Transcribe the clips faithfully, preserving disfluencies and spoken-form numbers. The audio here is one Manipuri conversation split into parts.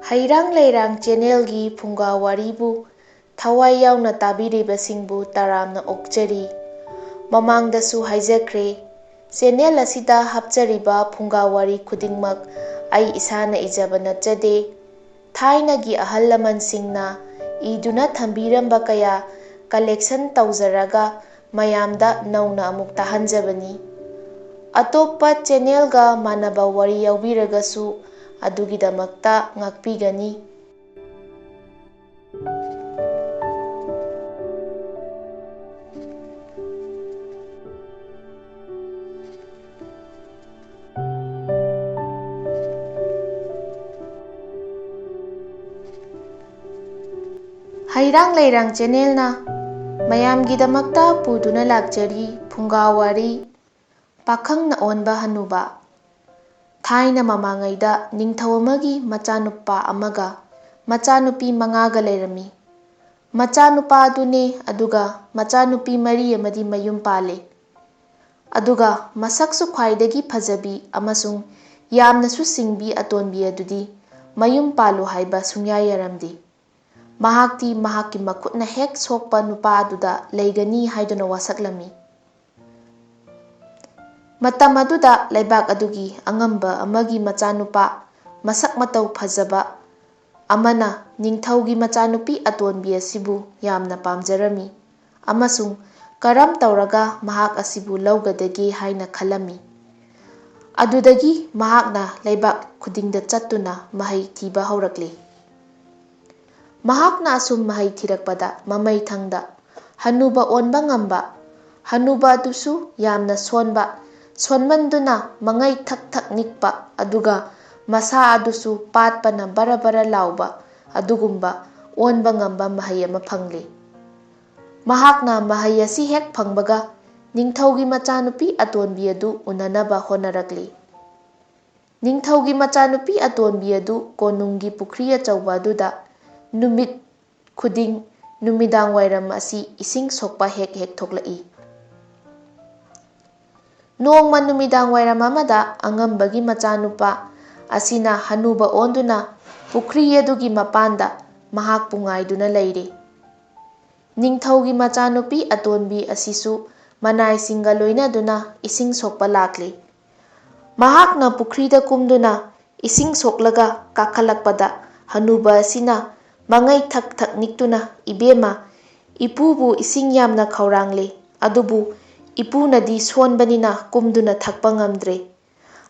ꯍꯩꯔꯥꯡ ꯂꯩꯔꯥꯡ ꯆꯦꯅꯦꯜꯒꯤ ꯐꯨꯡꯒꯥ ꯋꯥꯔꯤꯕꯨ ꯊꯋꯥꯏ ꯌꯥꯎꯅ ꯇꯥꯕꯤꯔꯤꯕꯁꯤꯡꯕꯨ ꯇꯔꯥꯝꯅ ꯑꯣꯛꯆꯔꯤ꯫ ꯃꯃꯥꯡꯗꯁꯨ ꯍꯥꯏꯖꯈ꯭ꯔꯦ, ꯆꯦꯅꯦꯜ ꯑꯁꯤꯗ ꯍꯥꯞꯆꯔꯤꯕ ꯐꯨꯡꯒꯥ ꯋꯥꯔꯤ ꯈꯨꯗꯤꯡꯃꯛ ꯑꯩ ꯏꯁꯥꯅ ꯏꯖꯕ ꯅꯠꯆꯗꯦ꯫ ꯊꯥꯏꯅꯒꯤ ꯑꯍꯜ ꯂꯃꯟꯁꯤꯡꯅ ꯏꯗꯨꯅ ꯊꯝꯕꯤꯔꯝꯕ ꯀꯌꯥ ꯀꯂꯦꯛꯁꯟ ꯇꯧꯖꯔꯒ ꯃꯌꯥꯝꯗ ꯅꯧꯅ ꯑꯃꯨꯛ ꯇꯥꯍꯟꯖꯕꯅꯤ꯫ ꯑꯇꯣꯞꯄ ꯆꯦꯅꯦꯜꯒ ꯃꯥꯟꯅꯕ ꯋꯥꯔꯤ ꯌꯥꯎꯕꯤꯔꯒꯁꯨ ꯑꯗꯨꯒꯤꯗꯃꯛꯇ ꯉꯥꯛꯄꯤꯒꯅꯤ꯫ ꯍꯩꯔꯥꯡ ꯂꯩꯔꯥꯡ ꯆꯦꯅꯦꯜꯅ ꯃꯌꯥꯝꯒꯤꯗꯃꯛꯇ ꯄꯨꯗꯨꯅ ꯂꯥꯛꯆꯔꯤ ꯐꯨꯡꯒꯥ ꯋꯥꯔꯤ, ꯄꯥꯈꯪꯅ ꯑꯣꯟꯕ ꯍꯅꯨꯕ꯫ ꯊꯥꯏꯅ ꯃꯃꯥꯡꯉꯩꯗ ꯅꯤꯡꯊꯧ ꯑꯃꯒꯤ ꯃꯆꯥꯅꯨꯄꯥ ꯑꯃꯒ ꯃꯆꯥꯅꯨꯄꯤ ꯃꯉꯥꯒ ꯂꯩꯔꯝꯃꯤ꯫ ꯃꯆꯥꯅꯨꯄꯥ ꯑꯗꯨꯅꯦ, ꯑꯗꯨꯒ ꯃꯆꯥꯅꯨꯄꯤ ꯃꯔꯤ ꯑꯃꯗꯤ ꯃꯌꯨꯝ ꯄꯥꯜꯂꯦ꯫ ꯑꯗꯨꯒ ꯃꯁꯛꯁꯨ ꯈ꯭ꯋꯥꯏꯗꯒꯤ ꯐꯖꯕꯤ ꯑꯃꯁꯨꯡ ꯌꯥꯝꯅꯁꯨ ꯁꯤꯡꯕꯤ ꯑꯇꯣꯟꯕꯤ ꯑꯗꯨꯗꯤ ꯃꯌꯨꯝ ꯄꯥꯜꯂꯨ ꯍꯥꯏꯕ ꯁꯨꯡꯌꯥ ꯌꯥꯔꯝꯗꯦ꯫ ꯃꯍꯥꯛꯇꯤ ꯃꯍꯥꯛꯀꯤ ꯃꯈꯨꯠꯅ ꯍꯦꯛ ꯁꯣꯛꯄ ꯅꯨꯄꯥ ꯑꯗꯨꯗ ꯂꯩꯒꯅꯤ ꯍꯥꯏꯗꯨꯅ ꯋꯥꯁꯛꯂꯝꯃꯤ꯫ ꯃꯇꯝ ꯑꯗꯨꯗ ꯂꯩꯕꯥꯛ ꯑꯗꯨꯒꯤ ꯑꯉꯝꯕ ꯑꯃꯒꯤ ꯃꯆꯥꯅꯨꯄꯥ, ꯃꯁꯛ ꯃꯇꯧ ꯐꯖꯕ ꯑꯃꯅ ꯅꯤꯡꯊꯧꯒꯤ ꯃꯆꯥꯅꯨꯄꯤ ꯑꯇꯣꯟꯕꯤ ꯑꯁꯤꯕꯨ ꯌꯥꯝꯅ ꯄꯥꯝꯖꯔꯝꯃꯤ ꯑꯃꯁꯨꯡ ꯀꯔꯝ ꯇꯧꯔꯒ ꯃꯍꯥꯛ ꯑꯁꯤꯕꯨ ꯂꯧꯒꯗꯒꯦ ꯍꯥꯏꯅ ꯈꯜꯂꯝꯃꯤ꯫ ꯑꯗꯨꯗꯒꯤ ꯃꯍꯥꯛꯅ ꯂꯩꯕꯥꯛ ꯈꯨꯗꯤꯡꯗ ꯆꯠꯇꯨꯅ ꯃꯍꯩ ꯊꯤꯕ ꯍꯧꯔꯛꯂꯤ꯫ ꯃꯍꯥꯛꯅ ꯑꯁꯨꯝ ꯃꯍꯩ ꯊꯤꯔꯛꯄꯗ ꯃꯃꯩꯊꯪꯗ ꯍꯅꯨꯕ ꯑꯣꯟꯕ ꯉꯝꯕ, ꯍꯅꯨꯕ ꯑꯗꯨꯁꯨ ꯌꯥꯝꯅ ꯁꯣꯟꯕ, ꯁꯣꯟꯃꯟꯗꯨꯅ ꯃꯉꯩ ꯊꯛ ꯊꯛ ꯅꯤꯛꯄ, ꯑꯗꯨꯒ ꯃꯁꯥ ꯑꯗꯨꯁꯨ ꯄꯥꯠꯄꯅ ꯕꯔ ꯕꯔ ꯂꯥꯎꯕ ꯑꯗꯨꯒꯨꯝꯕ ꯑꯣꯟꯕ ꯉꯝꯕ ꯃꯍꯩ ꯑꯃ ꯐꯪꯂꯤ꯫ ꯃꯍꯥꯛꯅ ꯃꯍꯩ ꯑꯁꯤ ꯍꯦꯛ ꯐꯪꯕꯒ ꯅꯤꯡꯊꯧꯒꯤ ꯃꯆꯥꯅꯨꯄꯤ ꯑꯇꯣꯟꯕꯤ ꯑꯗꯨ ꯎꯅꯅꯕ ꯍꯣꯠꯅꯔꯛꯂꯤ꯫ ꯅꯤꯡꯊꯧꯒꯤ ꯃꯆꯥꯅꯨꯄꯤ ꯑꯇꯣꯟꯕꯤ ꯑꯗꯨ ꯀꯣꯅꯨꯡꯒꯤ ꯄꯨꯈ꯭ꯔꯤ ꯑꯆꯧꯕ ꯑꯗꯨꯗ ꯅꯨꯃꯤꯠ ꯈꯨꯗꯤꯡ ꯅꯨꯃꯤꯗꯥꯡ ꯋꯥꯏꯔꯝ ꯑꯁꯤ ꯏꯁꯤꯡ ꯁꯣꯛꯄ ꯍꯦꯛ ꯍꯦꯛ ꯊꯣꯛꯂꯛꯏ꯫ ꯅꯣꯡꯃ ꯅꯨꯃꯤꯗꯥꯡ ꯋꯥꯏꯔꯝ ꯑꯃꯗ ꯑꯉꯝꯕꯒꯤ ꯃꯆꯥꯅꯨꯄꯥ ꯑꯁꯤꯅ ꯍꯅꯨꯕ ꯑꯣꯟꯗꯨꯅ ꯄꯨꯈ꯭ꯔꯤ ꯑꯗꯨꯒꯤ ꯃꯄꯥꯟꯗ ꯃꯍꯥꯛꯄꯨ ꯉꯥꯏꯗꯨꯅ ꯂꯩꯔꯤ꯫ ꯅꯤꯡꯊꯧꯒꯤ ꯃꯆꯥꯅꯨꯄꯤ ꯑꯇꯣꯟꯕꯤ ꯑꯁꯤꯁꯨ ꯃꯅꯥꯏꯁꯤꯡꯒ ꯂꯣꯏꯅꯗꯨꯅ ꯏꯁꯤꯡ ꯁꯣꯛꯄ ꯂꯥꯛꯂꯤ꯫ ꯃꯍꯥꯛꯅ ꯄꯨꯈ꯭ꯔꯤꯗ ꯀꯨꯝꯗꯨꯅ ꯏꯁꯤꯡ ꯁꯣꯛꯂꯒ ꯀꯥꯈꯠꯂꯛꯄꯗ, ꯍꯅꯨꯕ ꯑꯁꯤꯅ ꯃꯉꯩ ꯊꯛ ꯊꯛ ꯅꯤꯛꯇꯨꯅ, "ꯏꯕꯦꯝꯃ, ꯏꯄꯨꯕꯨ ꯏꯁꯤꯡ ꯌꯥꯝꯅ ꯈꯧꯔꯥꯡꯂꯦ, ꯑꯗꯨꯕꯨ ꯏꯄꯨꯅꯗꯤ ꯁꯣꯟꯕꯅꯤꯅ ꯀꯨꯝꯗꯨꯅ ꯊꯛꯄ ꯉꯝꯗ꯭ꯔꯦ꯫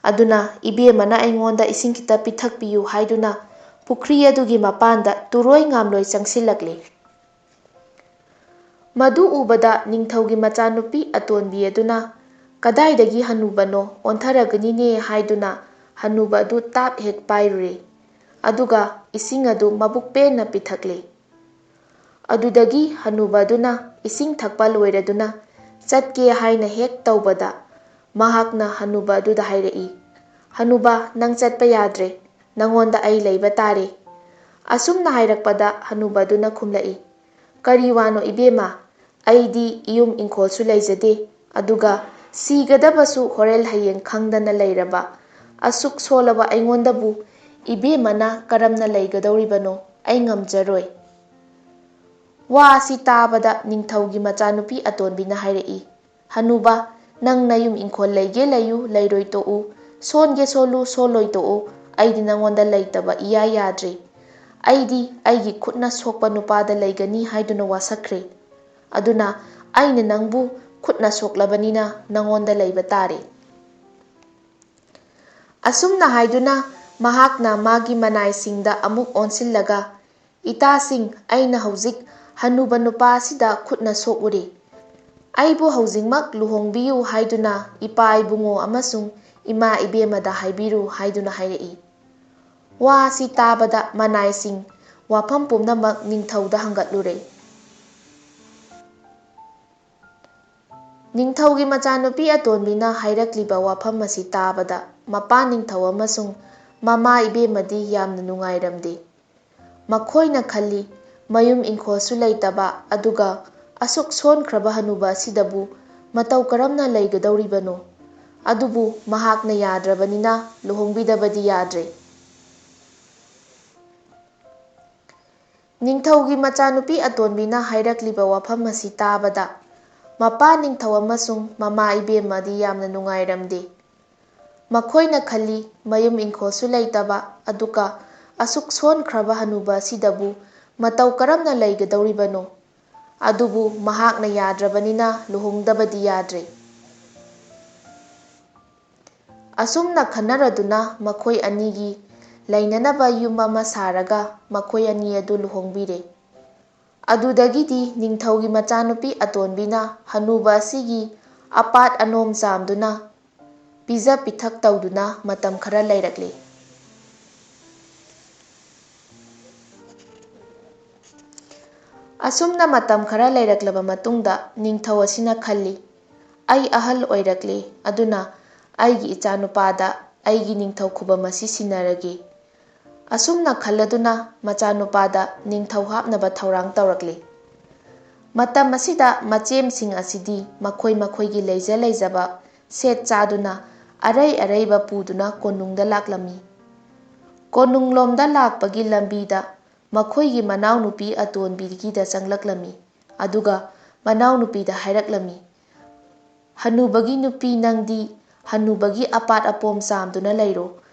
ꯑꯗꯨꯅ ꯏꯕꯦꯝꯃꯅ ꯑꯩꯉꯣꯟꯗ ꯏꯁꯤꯡ ꯈꯤꯇ ꯄꯤꯊꯛꯄꯤꯌꯨ" ꯍꯥꯏꯗꯨꯅ ꯄꯨꯈ꯭ꯔꯤ ꯑꯗꯨꯒꯤ ꯃꯄꯥꯟꯗ ꯇꯨꯔꯣꯏ ꯉꯥꯝꯂꯣꯏ ꯆꯪꯁꯤꯜꯂꯛꯂꯦ꯫ ꯃꯗꯨ ꯎꯕꯗ ꯅꯤꯡꯊꯧꯒꯤ ꯃꯆꯥꯅꯨꯄꯤ ꯑꯇꯣꯟꯕꯤ ꯑꯗꯨꯅ, "ꯀꯗꯥꯏꯗꯒꯤ ꯍꯅꯨꯕꯅꯣ, ꯑꯣꯟꯊꯔꯒꯅꯤꯅꯦ" ꯍꯥꯏꯗꯨꯅ ꯍꯅꯨꯕ ꯑꯗꯨ ꯇꯥꯞ ꯍꯦꯛ ꯄꯥꯏꯔꯨꯔꯦ꯫ ꯑꯗꯨꯒ ꯏꯁꯤꯡ ꯑꯗꯨ ꯃꯕꯨꯛ ꯄꯦꯟꯅ ꯄꯤꯊꯛꯂꯦ꯫ ꯑꯗꯨꯗꯒꯤ ꯍꯅꯨꯕ ꯑꯗꯨꯅ ꯏꯁꯤꯡ ꯊꯛꯄ ꯂꯣꯏꯔꯗꯨꯅ ꯆꯠꯀꯦ ꯍꯥꯏꯅ ꯍꯦꯛ ꯇꯧꯕꯗ, ꯃꯍꯥꯛꯅ ꯍꯅꯨꯕ ꯑꯗꯨꯗ ꯍꯥꯏꯔꯛꯏ, "ꯍꯅꯨꯕ, ꯅꯪ ꯆꯠꯄ ꯌꯥꯗ꯭ꯔꯦ꯫ ꯅꯪꯉꯣꯟꯗ ꯑꯩ ꯂꯩꯕ ꯇꯥꯔꯦ"꯫ ꯑꯁꯨꯝꯅ ꯍꯥꯏꯔꯛꯄꯗ ꯍꯅꯨꯕ ꯑꯗꯨꯅ ꯈꯨꯝꯂꯛꯏ, "ꯀꯔꯤ ꯋꯥꯅꯣ ꯏꯕꯦꯝꯃ? ꯑꯩꯗꯤ ꯏꯌꯨꯝ ꯏꯪꯈꯣꯜꯁꯨ ꯂꯩꯖꯗꯦ, ꯑꯗꯨꯒ ꯁꯤꯒꯗꯕꯁꯨ ꯍꯣꯔꯦꯟ ꯍꯌꯦꯡ ꯈꯪꯗꯅ ꯂꯩꯔꯕ ꯑꯁꯨꯛ ꯁꯣꯜꯂꯕ ꯑꯩꯉꯣꯟꯗꯕꯨ ꯏꯕꯦꯝꯃꯅ ꯀꯔꯝꯅ ꯂꯩꯒꯗꯧꯔꯤꯕꯅꯣ? ꯑꯩ ꯉꯝꯖꯔꯣꯏ"꯫ ꯋꯥ ꯑꯁꯤ ꯇꯥꯕꯗ ꯅꯤꯡꯊꯧꯒꯤ ꯃꯆꯥꯅꯨꯄꯤ ꯑꯇꯣꯟꯕꯤꯅ ꯍꯥꯏꯔꯛꯏ, "ꯍꯅꯨꯕ, ꯅꯪ ꯅꯌꯨꯝ ꯏꯪꯈꯣꯜ ꯂꯩꯒꯦ ꯂꯩꯌꯨ, ꯂꯩꯔꯣꯏ ꯇꯣꯛꯎ, ꯁꯣꯟꯒꯦ ꯁꯣꯜꯂꯨ, ꯁꯣꯜꯂꯣꯏ ꯇꯣꯛꯎ, ꯑꯩꯗꯤ ꯅꯉꯣꯟꯗ ꯂꯩꯇꯕ ꯏꯌꯥ ꯌꯥꯗ꯭ꯔꯦ꯫ ꯑꯩꯗꯤ ꯑꯩꯒꯤ ꯈꯨꯠꯅ ꯁꯣꯛꯄ ꯅꯨꯄꯥꯗ ꯂꯩꯒꯅꯤ ꯍꯥꯏꯗꯨꯅ ꯋꯥꯁꯛꯈ꯭ꯔꯦ꯫ ꯑꯗꯨꯅ ꯑꯩꯅ ꯅꯪꯕꯨ ꯈꯨꯠꯅ ꯁꯣꯛꯂꯕꯅꯤꯅ ꯅꯉꯣꯟꯗ ꯂꯩꯕ ꯇꯥꯔꯦ"꯫ ꯑꯁꯨꯝꯅ ꯍꯥꯏꯗꯨꯅ ꯃꯍꯥꯛꯅ ꯃꯥꯒꯤ ꯃꯅꯥꯏꯁꯤꯡꯗ ꯑꯃꯨꯛ ꯑꯣꯟꯁꯤꯜꯂꯒ, "ꯏꯇꯥꯁꯤꯡ, ꯑꯩꯅ ꯍꯧꯖꯤꯛ ꯍꯅꯨꯕ ꯅꯨꯄꯥ ꯑꯁꯤꯗ ꯈꯨꯠꯅ ꯁꯣꯛꯎꯔꯦ꯫ ꯑꯩꯕꯨ ꯍꯧꯖꯤꯛꯃꯛ ꯂꯨꯍꯣꯡꯕꯤꯌꯨ ꯍꯥꯏꯗꯨꯅ ꯏꯄꯥ ꯏꯕꯨꯡꯉꯣ ꯑꯃꯁꯨꯡ ꯏꯃꯥ ꯏꯕꯦꯝꯃꯗ ꯍꯥꯏꯕꯤꯔꯨ" ꯍꯥꯏꯗꯨꯅ ꯍꯥꯏꯔꯛꯏ꯫ ꯋꯥ ꯑꯁꯤ ꯇꯥꯕꯗ ꯃꯅꯥꯏꯁꯤꯡ ꯋꯥꯐꯝ ꯄꯨꯝꯅꯃꯛ ꯅꯤꯡꯊꯧꯗ ꯍꯪꯒꯠꯂꯨꯔꯦ꯫ ꯅꯤꯡꯊꯧꯒꯤ ꯃꯆꯥꯅꯨꯄꯤ ꯑꯇꯣꯟꯕꯤꯅ ꯍꯥꯏꯔꯛꯂꯤꯕ ꯋꯥꯐꯝ ꯑꯁꯤ ꯇꯥꯕꯗ ꯃꯄꯥ ꯅꯤꯡꯊꯧ ꯑꯃꯁꯨꯡ ꯃꯃꯥ ꯏꯕꯦꯝꯃꯗꯤ ꯌꯥꯝꯅ ꯅꯨꯡꯉꯥꯏꯔꯝꯗꯦ꯫ ꯃꯈꯣꯏꯅ ꯈꯜꯂꯤ, ꯃꯌꯨꯝ ꯏꯪꯈꯣꯜꯁꯨ ꯂꯩꯇꯕ, ꯑꯗꯨꯒ ꯑꯁꯨꯛ ꯁꯣꯟꯈ꯭ꯔꯕ ꯍꯅꯨꯕ ꯑꯁꯤꯗꯕꯨ ꯃꯇꯧ ꯀꯔꯝꯅ ꯂꯩꯒꯗꯧꯔꯤꯕꯅꯣ? ꯑꯗꯨꯕꯨ ꯃꯍꯥꯛꯅ ꯌꯥꯗ꯭ꯔꯕꯅꯤꯅ ꯂꯨꯍꯣꯡꯕꯤꯗꯕꯗꯤ ꯌꯥꯗ꯭ꯔꯦ꯫ ꯅꯤꯡꯊꯧꯒꯤ ꯃꯆꯥꯅꯨꯄꯤ ꯑꯇꯣꯟꯕꯤꯅ ꯍꯥꯏꯔꯛꯂꯤꯕ ꯋꯥꯐꯝ ꯑꯁꯤ ꯇꯥꯕꯗ ꯃꯄꯥ ꯅꯤꯡꯊꯧ ꯑꯃꯁꯨꯡ ꯃꯃꯥ ꯏꯕꯦꯝꯃꯗꯤ ꯌꯥꯝꯅ ꯅꯨꯡꯉꯥꯏꯔꯝꯗꯦ꯫ ꯃꯈꯣꯏꯅ ꯈꯜꯂꯤ, ꯃꯌꯨꯝ ꯏꯪꯈꯣꯜꯁꯨ ꯂꯩꯇꯕ, ꯑꯗꯨꯒ ꯑꯁꯨꯛ ꯁꯣꯟꯈ꯭ꯔꯕ ꯍꯅꯨꯕ ꯑꯁꯤꯗꯕꯨ ꯃꯇꯧ ꯀꯔꯝꯅ ꯂꯩꯒꯗꯧꯔꯤꯕꯅꯣ? ꯑꯗꯨꯕꯨ ꯃꯍꯥꯛꯅ ꯌꯥꯗ꯭ꯔꯕꯅꯤꯅ ꯂꯨꯍꯣꯡꯗꯕꯗꯤ ꯌꯥꯗ꯭ꯔꯦ꯫ ꯑꯁꯨꯝꯅ ꯈꯟꯅꯔꯗꯨꯅ ꯃꯈꯣꯏ ꯑꯅꯤꯒꯤ ꯂꯩꯅꯅꯕ ꯌꯨꯝ ꯑꯃ ꯁꯥꯔꯒ ꯃꯈꯣꯏ ꯑꯅꯤ ꯑꯗꯨ ꯂꯨꯍꯣꯡꯕꯤꯔꯦ꯫ ꯑꯗꯨꯗꯒꯤꯗꯤ ꯅꯤꯡꯊꯧꯒꯤ ꯃꯆꯥꯅꯨꯄꯤ ꯑꯇꯣꯟꯕꯤꯅ ꯍꯅꯨꯕ ꯑꯁꯤꯒꯤ ꯑꯄꯥꯠ ꯑꯅꯣꯝ ꯆꯥꯝꯗꯨꯅ ꯄꯤꯖ ꯄꯤꯊꯛ ꯇꯧꯗꯨꯅ ꯃꯇꯝ ꯈꯔ ꯂꯩꯔꯛꯂꯤ꯫ ꯑꯁꯨꯝꯅ ꯃꯇꯝ ꯈꯔ ꯂꯩꯔꯛꯂꯕ ꯃꯇꯨꯡꯗ ꯅꯤꯡꯊꯧ ꯑꯁꯤꯅ ꯈꯜꯂꯤ, "ꯑꯩ ꯑꯍꯜ ꯑꯣꯏꯔꯛꯂꯦ, ꯑꯗꯨꯅ ꯑꯩꯒꯤ ꯏꯆꯥꯅꯨꯄꯥꯗ ꯑꯩꯒꯤ ꯅꯤꯡꯊꯧ ꯈꯨꯕꯝ ꯑꯁꯤ ꯁꯤꯟꯅꯔꯒꯦ"꯫ ꯑꯁꯨꯝꯅ ꯈꯜꯂꯗꯨꯅ ꯃꯆꯥꯅꯨꯄꯥꯗ ꯅꯤꯡꯊꯧ ꯍꯥꯞꯅꯕ ꯊꯧꯔꯥꯡ ꯇꯧꯔꯛꯂꯤ꯫ ꯃꯇꯝ ꯑꯁꯤꯗ ꯃꯆꯦꯝꯁꯤꯡ ꯑꯁꯤꯗꯤ ꯃꯈꯣꯏ ꯃꯈꯣꯏꯒꯤ ꯂꯩꯖ ꯂꯩꯖꯕ ꯁꯦꯠ ꯆꯥꯗꯨꯅ ꯑꯔꯩ ꯑꯔꯩꯕ ꯄꯨꯗꯨꯅ ꯀꯣꯅꯨꯡꯗ ꯂꯥꯛꯂꯝꯃꯤ꯫ ꯀꯣꯅꯨꯡꯂꯣꯝꯗ ꯂꯥꯛꯄꯒꯤ ꯂꯝꯕꯤꯗ ꯃꯈꯣꯏꯒꯤ ꯃꯅꯥꯎꯅꯨꯄꯤ ꯑꯇꯣꯟꯕꯤꯒꯤꯗ ꯆꯪꯂꯛꯂꯝꯃꯤ꯫ ꯑꯗꯨꯒ ꯃꯅꯥꯎꯅꯨꯄꯤꯗ ꯍꯥꯏꯔꯛꯂꯝꯃꯤ, "ꯍꯅꯨꯕꯒꯤ ꯅꯨꯄꯤ, ꯅꯪꯗꯤ ꯍꯅꯨꯕꯒꯤ ꯑꯄꯥꯠ ꯑꯄꯣꯝ ꯆꯥꯝꯗꯨꯅ ꯂꯩꯔꯣ꯫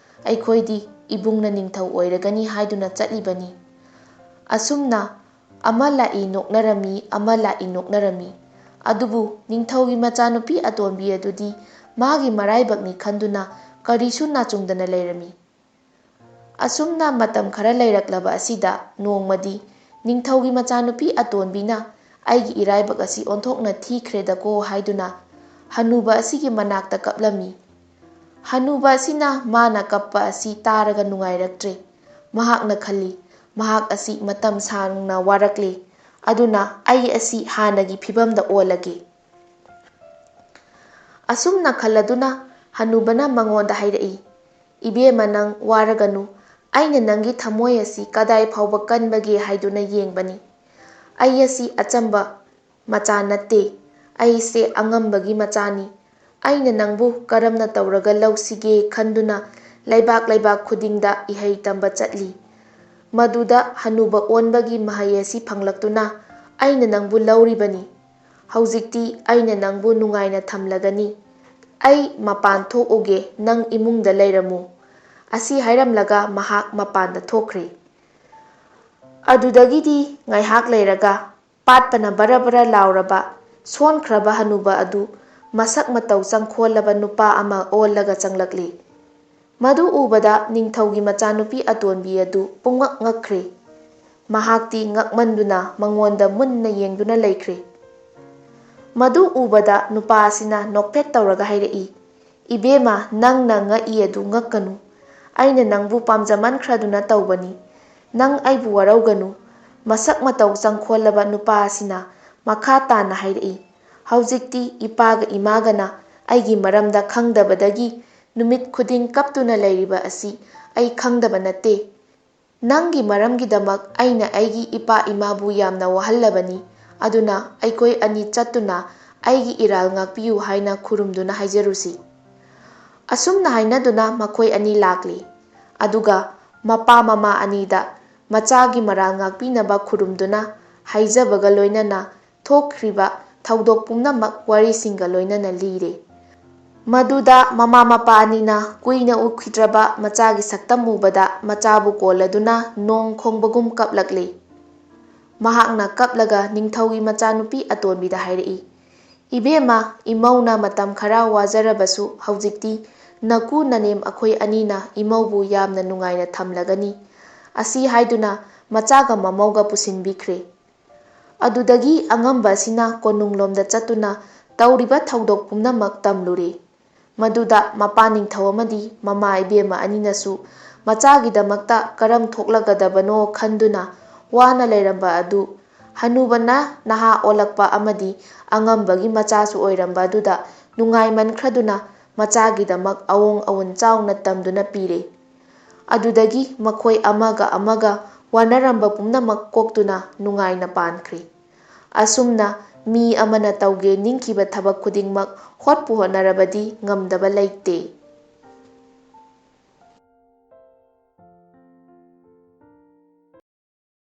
ꯑꯩꯈꯣꯏꯗꯤ ꯏꯕꯨꯡꯅ ꯅꯤꯡꯊꯧ ꯑꯣꯏꯔꯒꯅꯤ ꯍꯥꯏꯗꯨꯅ ꯆꯠꯂꯤꯕꯅꯤ"꯫ ꯑꯁꯨꯝꯅ ꯑꯃ ꯂꯥꯛꯏ ꯅꯣꯛꯅꯔꯝꯃꯤ, ꯑꯃ ꯂꯥꯛꯏ ꯅꯣꯛꯅꯔꯝꯃꯤ꯫ ꯑꯗꯨꯕꯨ ꯅꯤꯡꯊꯧꯒꯤ ꯃꯆꯥꯅꯨꯄꯤ ꯑꯇꯣꯟꯕꯤ ꯑꯗꯨꯗꯤ ꯃꯥꯒꯤ ꯃꯔꯥꯏꯕꯛꯅꯤ ꯈꯟꯗꯨꯅ ꯀꯔꯤꯁꯨ ꯅꯥꯆꯨꯡꯗꯅ ꯂꯩꯔꯝꯃꯤ꯫ ꯑꯁꯨꯝꯅ ꯃꯇꯝ ꯈꯔ ꯂꯩꯔꯛꯂꯕ ꯑꯁꯤꯗ ꯅꯣꯡꯃꯗꯤ ꯅꯤꯡꯊꯧꯒꯤ ꯃꯆꯥꯅꯨꯄꯤ ꯑꯇꯣꯟꯕꯤꯅ "ꯑꯩꯒꯤ ꯏꯔꯥꯏꯕꯛ ꯑꯁꯤ ꯑꯣꯟꯊꯣꯛꯅ ꯊꯤꯈ꯭ꯔꯦꯗꯀꯣ" ꯍꯥꯏꯗꯨꯅ ꯍꯅꯨꯕ ꯑꯁꯤꯒꯤ ꯃꯅꯥꯛꯇ ꯀꯞꯂꯝꯃꯤ꯫ ꯍꯅꯨꯕ ꯑꯁꯤꯅ ꯃꯥꯅ ꯀꯞꯄ ꯑꯁꯤ ꯇꯥꯔꯒ ꯅꯨꯡꯉꯥꯏꯔꯛꯇ꯭ꯔꯦ꯫ ꯃꯍꯥꯛꯅ ꯈꯜꯂꯤ, "ꯃꯍꯥꯛ ꯑꯁꯤ ꯃꯇꯝ ꯁꯥꯡꯅ ꯋꯥꯔꯛꯂꯦ, ꯑꯗꯨꯅ ꯑꯩ ꯑꯁꯤ ꯍꯥꯟꯅꯒꯤ ꯐꯤꯕꯝꯗ ꯑꯣꯜꯂꯒꯦ"꯫ ꯑꯁꯨꯝꯅ ꯈꯜꯂꯗꯨꯅ ꯍꯅꯨꯕꯅ ꯃꯉꯣꯟꯗ ꯍꯥꯏꯔꯛꯏ, "ꯏꯕꯦꯝꯃ, ꯅꯪ ꯋꯥꯔꯒꯅꯨ꯫ ꯑꯩꯅ ꯅꯪꯒꯤ ꯊꯃꯣꯏ ꯑꯁꯤ ꯀꯗꯥꯏ ꯐꯥꯎꯕ ꯀꯟꯕꯒꯦ ꯍꯥꯏꯗꯨꯅ ꯌꯦꯡꯕꯅꯤ꯫ ꯑꯩ ꯑꯁꯤ ꯑꯆꯝꯕ ꯃꯆꯥ ꯅꯠꯇꯦ꯫ ꯑꯩꯁꯦ ꯑꯉꯝꯕꯒꯤ ꯃꯆꯥꯅꯤ꯫ ꯑꯩꯅ ꯅꯪꯕꯨ ꯀꯔꯝꯅ ꯇꯧꯔꯒ ꯂꯧꯁꯤꯒꯦ ꯈꯟꯗꯨꯅ ꯂꯩꯕꯥꯛ ꯂꯩꯕꯥꯛ ꯈꯨꯗꯤꯡꯗ ꯏꯍꯩ ꯇꯝꯕ ꯆꯠꯂꯤ꯫ ꯃꯗꯨꯗ ꯍꯅꯨꯕ ꯑꯣꯟꯕꯒꯤ ꯃꯍꯩ ꯑꯁꯤ ꯐꯪꯂꯛꯇꯨꯅ, "ꯑꯩꯅ ꯅꯪꯕꯨ ꯂꯧꯔꯤꯕꯅꯤ꯫ ꯍꯧꯖꯤꯛꯇꯤ ꯑꯩꯅ ꯅꯪꯕꯨ ꯅꯨꯡꯉꯥꯏꯅ ꯊꯝꯂꯒꯅꯤ꯫ ꯑꯩ ꯃꯄꯥꯟ ꯊꯣꯛꯎꯒꯦ, ꯅꯪ ꯏꯃꯨꯡꯗ ꯂꯩꯔꯝꯃꯨ"꯫ ꯑꯁꯤ ꯍꯥꯏꯔꯝꯂꯒ ꯃꯍꯥꯛ ꯃꯄꯥꯟꯗ ꯊꯣꯛꯈ꯭ꯔꯦ꯫ ꯑꯗꯨꯗꯒꯤꯗꯤ ꯉꯥꯏꯍꯥꯛ ꯂꯩꯔꯒ ꯄꯥꯠꯄꯅ ꯕꯔ ꯕꯔ ꯂꯥꯎꯔꯕ, ꯁꯣꯟꯈ꯭ꯔꯕ ꯍꯅꯨꯕ ꯑꯗꯨ ꯃꯁꯛ ꯃꯇꯧ ꯆꯪꯈꯣꯜꯂꯕ ꯅꯨꯄꯥ ꯑꯃ ꯑꯣꯜꯂꯒ ꯆꯪꯂꯛꯂꯤ꯫ ꯃꯗꯨ ꯎꯕꯗ ꯅꯤꯡꯊꯧꯒꯤ ꯃꯆꯥꯅꯨꯄꯤ ꯑꯇꯣꯟꯕꯤ ꯑꯗꯨ ꯄꯨꯡꯉꯛ ꯉꯛꯈ꯭ꯔꯦ꯫ ꯃꯍꯥꯛꯇꯤ ꯉꯛꯃꯟꯗꯨꯅ ꯃꯉꯣꯟꯗ ꯃꯨꯟꯅ ꯌꯦꯡꯗꯨꯅ ꯂꯩꯈ꯭ꯔꯦ꯫ ꯃꯗꯨ ꯎꯕꯗ ꯅꯨꯄꯥ ꯑꯁꯤꯅ ꯅꯣꯛꯐꯦꯠ ꯇꯧꯔꯒ ꯍꯥꯏꯔꯛꯏ, "ꯏꯕꯦꯝꯃ, ꯅꯪꯅ ꯉꯛꯏ ꯑꯗꯨ ꯉꯛꯀꯅꯨ꯫ ꯑꯩꯅ ꯅꯪꯕꯨ ꯄꯥꯝꯖꯃꯟꯈ꯭ꯔꯗꯨꯅ ꯇꯧꯕꯅꯤ꯫ ꯅꯪ ꯑꯩꯕꯨ ꯋꯥꯔꯧꯒꯅꯨ"꯫ ꯃꯁꯛ ꯃꯇꯧ ꯆꯪꯈꯣꯜꯂꯕ ꯅꯨꯄꯥ ꯑꯁꯤꯅ ꯃꯈꯥ ꯇꯥꯅ ꯍꯥꯏꯔꯛꯏ, "ꯍꯧꯖꯤꯛꯇꯤ ꯏꯄꯥꯒ ꯏꯃꯥꯒꯅ ꯑꯩꯒꯤ ꯃꯔꯝꯗ ꯈꯪꯗꯕꯗꯒꯤ ꯅꯨꯃꯤꯠ ꯈꯨꯗꯤꯡ ꯀꯞꯇꯨꯅ ꯂꯩꯔꯤꯕ ꯑꯁꯤ ꯑꯩ ꯈꯪꯗꯕ ꯅꯠꯇꯦ꯫ ꯅꯪꯒꯤ ꯃꯔꯝꯒꯤꯗꯃꯛ ꯑꯩꯅ ꯑꯩꯒꯤ ꯏꯄꯥ ꯏꯃꯥꯕꯨ ꯌꯥꯝꯅ ꯋꯥꯍꯜꯂꯕꯅꯤ꯫ ꯑꯗꯨꯅ ꯑꯩꯈꯣꯏ ꯑꯅꯤ ꯆꯠꯇꯨꯅ ꯑꯩꯒꯤ ꯏꯔꯥꯜ ꯉꯥꯛꯄꯤꯌꯨ ꯍꯥꯏꯅ ꯈꯨꯔꯨꯝꯗꯨꯅ ꯍꯥꯏꯖꯔꯨꯁꯤ"꯫ ꯑꯁꯨꯝꯅ ꯍꯥꯏꯅꯗꯨꯅ ꯃꯈꯣꯏ ꯑꯅꯤ ꯂꯥꯛꯂꯤ꯫ ꯑꯗꯨꯒ ꯃꯄꯥ ꯃꯃꯥ ꯑꯅꯤꯗ ꯃꯆꯥꯒꯤ ꯃꯔꯥꯜ ꯉꯥꯛꯄꯤꯅꯕ ꯈꯨꯔꯨꯝꯗꯨꯅ ꯍꯥꯏꯖꯕꯒ ꯂꯣꯏꯅꯅ ꯊꯣꯛꯈ꯭ꯔꯤꯕ ꯊꯧꯗꯣꯛ ꯄꯨꯝꯅꯃꯛ ꯋꯥꯔꯤꯁꯤꯡꯒ ꯂꯣꯏꯅꯅ ꯂꯤꯔꯦ꯫ ꯃꯗꯨꯗ ꯃꯃꯥ ꯃꯄꯥ ꯑꯅꯤꯅ ꯀꯨꯏꯅ ꯎꯈꯤꯗ꯭ꯔꯕ ꯃꯆꯥꯒꯤ ꯁꯛꯇꯝ ꯎꯕꯗ ꯃꯆꯥꯕꯨ ꯀꯣꯜꯂꯗꯨꯅ ꯅꯣꯡ ꯈꯣꯡꯕꯒꯨꯝ ꯀꯞꯂꯛꯂꯤ꯫ ꯃꯍꯥꯛꯅ ꯀꯞꯂꯒ ꯅꯤꯡꯊꯧꯒꯤ ꯃꯆꯥꯅꯨꯄꯤ ꯑꯇꯣꯟꯕꯤꯗ ꯍꯥꯏꯔꯛꯏ, "ꯏꯕꯦꯝꯃ, ꯏꯃꯧꯅ ꯃꯇꯝ ꯈꯔ ꯋꯥꯖꯔꯕꯁꯨ ꯍꯧꯖꯤꯛꯇꯤ ꯅꯀꯨ ꯅꯅꯦꯝ ꯑꯩꯈꯣꯏ ꯑꯅꯤꯅ ꯏꯃꯧꯕꯨ ꯌꯥꯝꯅ ꯅꯨꯡꯉꯥꯏꯅ ꯊꯝꯂꯒꯅꯤ"꯫ ꯑꯁꯤ ꯍꯥꯏꯗꯨꯅ ꯃꯆꯥꯒ ꯃꯃꯧꯒ ꯄꯨꯁꯤꯟꯕꯤꯈ꯭ꯔꯦ꯫ ꯑꯗꯨꯗꯒꯤ ꯑꯉꯝꯕ ꯑꯁꯤꯅ ꯀꯣꯅꯨꯡꯂꯣꯝꯗ ꯆꯠꯇꯨꯅ ꯇꯧꯔꯤꯕ ꯊꯧꯗꯣꯛ ꯄꯨꯝꯅꯃꯛ ꯇꯝꯂꯨꯔꯦ꯫ ꯃꯗꯨꯗ ꯃꯄꯥ ꯅꯤꯡꯊꯧ ꯑꯃꯗꯤ ꯃꯃꯥ ꯏꯕꯦꯝꯃ ꯑꯅꯤꯅꯁꯨ ꯃꯆꯥꯒꯤꯗꯃꯛꯇ ꯀꯔꯝ ꯊꯣꯛꯂꯒꯗꯕꯅꯣ ꯈꯟꯗꯨꯅ ꯋꯥꯅ ꯂꯩꯔꯝꯕ ꯑꯗꯨ, ꯍꯅꯨꯕꯅ ꯅꯍꯥ ꯑꯣꯜꯂꯛꯄ ꯑꯃꯗꯤ ꯑꯉꯝꯕꯒꯤ ꯃꯆꯥꯁꯨ ꯑꯣꯏꯔꯝꯕ ꯑꯗꯨꯗ ꯅꯨꯡꯉꯥꯏꯃꯟꯈ꯭ꯔꯗꯨꯅ ꯃꯆꯥꯒꯤꯗꯃꯛ ꯑꯑꯣꯡ ꯑꯑꯣꯟ ꯆꯥꯎꯅ ꯇꯝꯗꯨꯅ ꯄꯤꯔꯦ꯫ ꯑꯗꯨꯗꯒꯤ ꯃꯈꯣꯏ ꯑꯃꯒ ꯑꯃꯒ ꯋꯥꯅꯔꯝꯕ ꯄꯨꯝꯅꯃꯛ ꯀꯣꯛꯇꯨꯅ ꯅꯨꯡꯉꯥꯏꯅ ꯄꯥꯟꯈ꯭ꯔꯦ꯫ ꯑꯁꯨꯝꯅ ꯃꯤ ꯑꯃꯅ ꯇꯧꯒꯦ ꯅꯤꯡꯈꯤꯕ ꯊꯕꯛ ꯈꯨꯗꯤꯡꯃꯛ ꯍꯣꯠꯄꯨ ꯍꯣꯠꯅꯔꯕꯗꯤ ꯉꯝꯗꯕ ꯂꯩꯇꯦ꯫